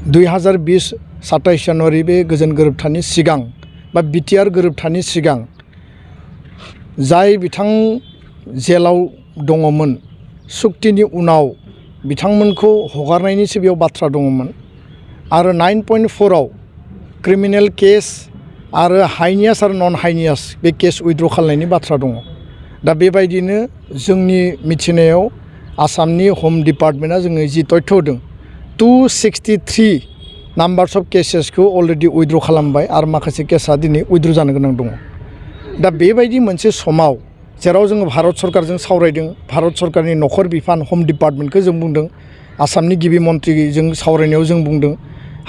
2020-27 जानुवारि बे गोजोन गोरोबथानि सिगां बा बिटिआर गोरोबथानि सिगां जाय बिथां जेलाव दङमोन सुक्तिनि उनाव बिथांमोनखौ हगारनायनिसो बेयाव बाथ्रा दङमोन आरो 9.4 आव क्रिमिनेल केस आरो हाइनियास आरो नन हाइनियास बे केस उइथड्र खालामनायनि बाथ्रा दङ। दा बेबायदिनो जोंनि मिथिनायाव आसामनि हम डिपार्टमेन्टआ जोंनो जि तथ्य होदों 263 नाम्बार्स अफ केसेसखौ अलरेडि उइथड्र खालामबाय आरो माखासे केसा दिनै उइथड्र जानो गोनां दङ। दा बेबायदि मोनसे समाव जेराव जोङो भारत सरकारजों सावरायदों, भारत सरकारनि नखर बिफान हम डिपार्टमेन्टखौ जों बुंदों, आसामनि गिबि मन्थ्रिजों सावरायनायाव जों बुंदों,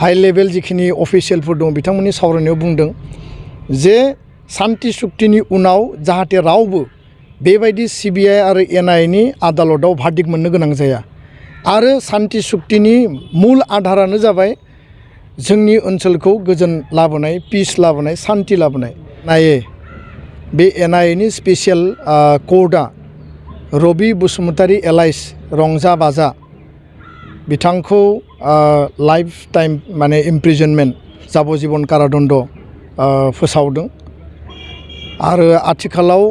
हाई लेभेल जिखिनि अफिसियेलफोर दं बिथांमोननि सावरायनायाव बुंदों जे सान्ति सुक्तिनि उनाव जाहाथे रावबो बेबायदि सिबिआइ आरो एनआइएनि आदालताव भार्डिक्ट मोननो गोनां जाया आरो सान्ति सुक्तिनि मुल आधारानो जाबाय जोंनि ओनसोलखौ गोजोन लाबोनाय, पिस लाबोनाय, सान्ति लाबोनाय। नाये बे एनआइएनि स्पेसियेल कर्टआ रबि बसुमतारी एलाइस रंजा बाजा बिथांखौ लाइफ टाइम माने इमप्रिजनमेन्ट जाबजीबन कारादण्ड फोसावदों आरो आथिखालाव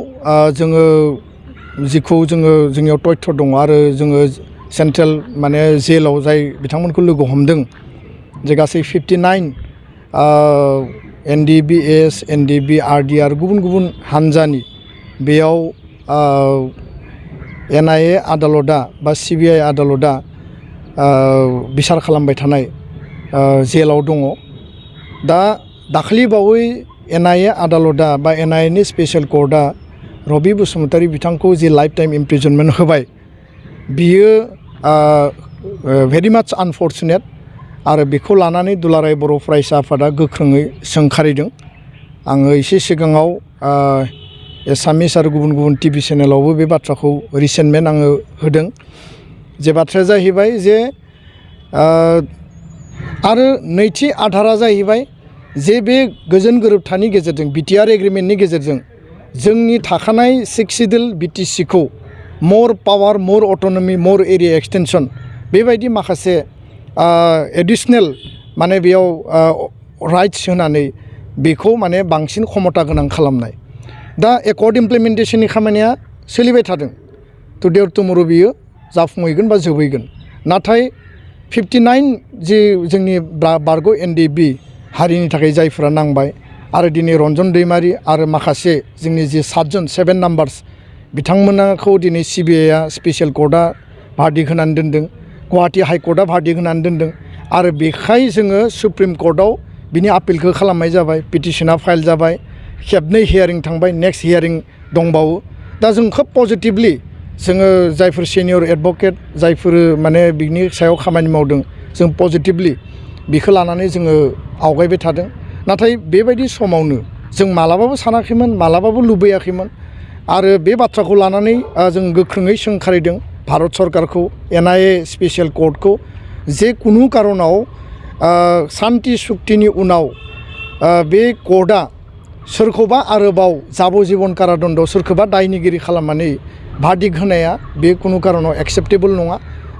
जोङो जिखौ जोंनियाव तथ्य दङ आरो जोङो सेन्ट्रेल माने जेलाव जाय बिथांमोनखौ लोगो हमदों जे गासै 59 एनडिबिएस, एनडिबि, आरडिआर गुबुन गुबुन हान्जानि बेयाव एनआइए आदालतआ बा सिबिआइ आदालतआ बिसार खालामबाय थानाय जेलाव दङ। दा दाखालि बावै एनआइए आदालतआ बा एनआइएनि स्पेसियेल कर्टआ रबि बसुमतारी बिथांखौ जि लाइफ टाइम इमप्रिजनमेन्ट होबाय बियो भेरि माच आनफर्चुनेट आरो बेखौ लानानै दुलाराय बर' फरायसा आफादा गोख्रोङै सोंखारिदों। आङो एसे सिगाङाव एसामिस आरो गुबुन गुबुन टिभि चेनेलावबो बे बाथ्राखौ रिसेन्टमेन्ट आङो होदों जे बाथ्राया जाहैबाय जे आरो नैथि आधारा जाहैबाय जे बे गोजोन गोरोबथानि गेजेरजों बिटिआर एग्रिमेन्टनि गेजेरजों जोंनि थाखानाय 6 सिडिउल बिटिसिखौ मर पावार, मर अट'नमि, मर एरिया एक्सटेनसन बेबायदि माखासे एडिशनेल माने बेयाव राइट्स होनानै बेखौ माने बांसिन क्षमता गोनां खालामनाय। दा एकर्ड इमप्लिमेन्टेसननि खामानिया सोलिबाय थादों। टुडे अर टुमर' बियो जाफुंहैगोन बा जोबहैगोन। नाथाय 59 जि जोंनि बारग' एनडिबि हारिनि थाखाय जायफोरा नांबाय आरो दिनै रन्जन दैमारि आरो माखासे जोंनि जि 7 नाम्बार्स बिथांमोनखौ दिनै सिबिआइआ स्पेसियेल कर्टआ भार्डिक्ट होनानै दोनदों, गुवाहाटि हाइकर्टआ भार्डिक्ट होनानै दोनदों आरो बेखाय जोङो सुप्रिम कर्टआव बिनि आपिलखौ खालामनाय जाबाय, पिटिसना फाइल जाबाय, खेबनै हियारिं थांबाय, नेक्स्ट हियारिं दंबावो। दा जों खोब पजिटिभलि जोङो जायफोर सिनियर एडभकेट जायफोर माने बिनि सायाव खामानि मावदों जों पजिटिभलि बिखौ लानानै जोङो आवगायबाय थादों। नाथाय बेबायदि समावनो जों मालाबाबो सानाखैमोन, मालाबाबो लुबैयाखैमोन आरो बे बाथ्राखौ लानानै जों गोख्रोङै सोंखारिदों भारत सरकारखौ, एनआइए स्पेसियेल कर्टखौ जे कुनु कारनाव सान्ति सुक्तिनि उनाव बे कर्टआ सोरखौबा आरोबाव जाबजीबन कारादण्ड, सोरखौबा दायनिगिरि खालामनानै भार्डिक्ट होनाया बे कुनु कारनाव एक्सेप्टेबल नङा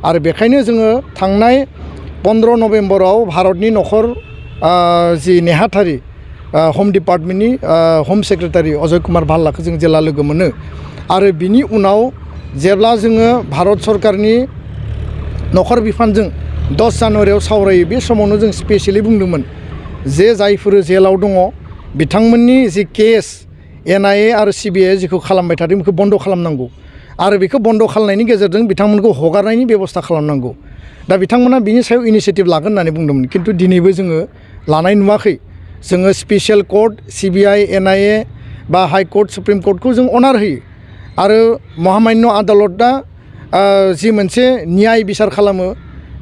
आरो बेखायनो जोङो थांनाय 15 नभेम्बराव भारतनि नखर जि नेहाथारि हम डिपार्टमेन्टनि हम सेक्रेटारि अजय कुमार भाल्लाखौ जों जेला लोगो मोनो आरो बिनि उनाव जेब्ला जोङो भारत सरकारनि नखर बिफानजों 10 जानुवारियाव सावरायो बे समावनो जों स्पेसियेलि बुंदोंमोन जे जायफोर जेलाव दङ बिथांमोननि जि केस एनआइए आरो सिबिआइ जिखौ खालामबाय थादों बेखौ बन्द' खालामनांगौ आरो बेखौ बन्द' खालामनायनि गेजेरजों बिथांमोनखौ हगारनायनि बेबस्था खालामनांगौ। दा बिथांमोना बिनि सायाव इनिसियेटिभ लागोन होननानै बुंदोंमोन, खिन्थु दिनैबो जोङो लानाय नुवाखै। जोङो स्पेसियेल कर्ट, सिबिआइ, एनआइए बा हाइकर्ट, सुप्रिम कर्टखौ जों अनार होयो आरो महामान्य आदालतआ जि मोनसे न्याय बिसार खालामो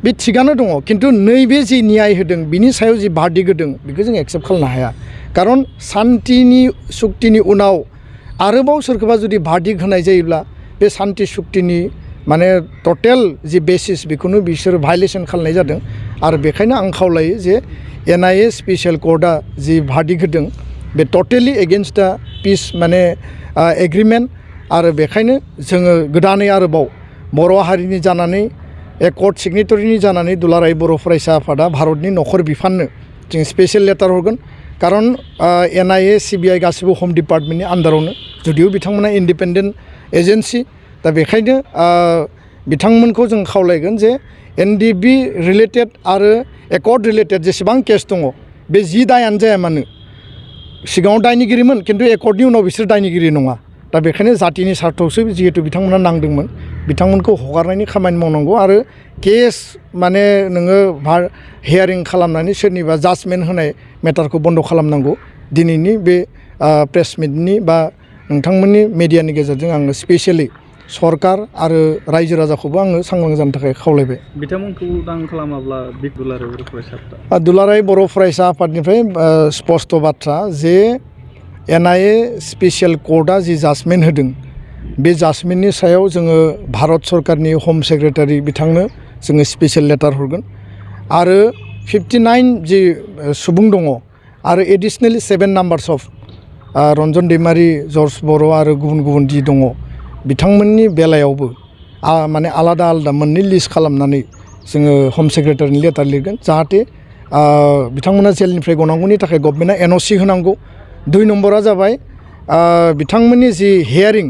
बे थिगानो दङ, खिन्थु नैबे जि न्याय होदों बिनि सायाव जि भार्डिक्ट होदों बेखौ जों एक्सेप्ट खालामनो हाया। खारन सान्तिनि सुक्तिनि उनाव आरोबाव सोरखौबा जुदि भार्डिक्ट होनाय जायोब्ला बे सान्ति सुक्तिनि माने टटेल जि बेसिस बेखौनो बिसोर भायलेसन खालामनाय जादों आरो बेखायनो आं खावलायो जे एनआइए स्पेसियेल कर्टआ जि भार्डिक्ट होदों बे टटेलि एगेन्स्ट दा पिस माने एग्रिमेन्ट आरो बेखायनो जोङो गोदानै आरोबाव बर' हारिनि जानानै एकर्ड सिगनेटरिनि जानानै दुलाराय बर' फरायसा आफादा भारतनि नखर बिफाननो जों स्पेसियेल लेटार हरगोन कारन NIA CBI गासिबो हम डिपार्टमेन्टनि आन्दारावनो जुदिও बिथांमोना इन्डिपेन्डेन्ट एजेन्सि दा बेखायनो बिथांमोनखौ जों खावलायगोन जे NDB रिलेटेड आरो एकर्ड रिलेटेड जेसेबां केस दङ बे 10 दायानो जाया मानो सिगाङाव दायनिगिरिमोन खिन्थु एकर्डनि उनाव बिसोर दायनिगिरि नङा दा बेखायनो जातिनि सार्थआवसो जिहेतु बिथांमोना नांदोंमोन बिथांमोनखौ हगारनायनि खामानि मावनांगौ आरो केस माने नोङो हियारिं खालामनानै सोरनिबा जाजमेन्ट होनाय मेटारखौ बन्द खालामनांगौ दिनैनि बे प्रेस मिटनि बा नोंथांमोननि मिडियानि गेजेरजों आङो स्पेसियेलि सरकार आरो रायजो राजाखौबो आङो सांग्रां जानो थाखाय खावलायबाय बिथांमोनखौ उदां खालामाब्ला दुलाराय बर' फरायसा दुलाराय बर' फरायसा आफादनिफ्राय स्पष्ट बाथ्रा जे NIA स्पेसियेल कर्टआ जि जाजमेन्ट होदों बे जाजमेन्टनि सायाव जोङो भारत सरकारनि हम सेक्रेटारि बिथांनो जोङो स्पेसियेल लेटार हरगोन आरो 59 जि सुबुं दङ आरो एडिशनेलि 7 numbers of Ranjan Daimary George बर' आरो गुबुन गुबुन जि दङ बिथांमोननि बेलायावबो माने आलादा आलादा मोननै लिस्ट खालामनानै जोङो हम सेक्रेटारिनि लेटार लिरगोन जाहाथे बिथांमोना जेलनिफ्राय गनांगौनि थाखाय गभर्नमेन्टआ NOC होनांगौ 2 नम्बरा जाबाय बिथांमोननि जि हियारिं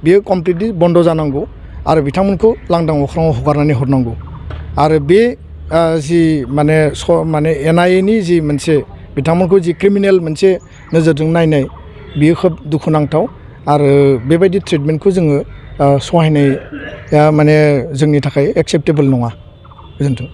बियो कमप्लिटलि बन्द जानांगौ आरो बिथांमोनखौ लांदां अख्राङाव हगारनानै हरनांगौ आरो बे जि माने NIA नि जि मोनसे बिथांमोनखौ जि क्रिमिनेल मोनसे नोजोरजों नायनाय बियो खोब दुखुनांथाव आरो बेबायदि ट्रिटमेन्टखौ जोङो सहायनाया माने जोंनि थाखाय एक्सेप्टेबल नङा गोजोन्थों।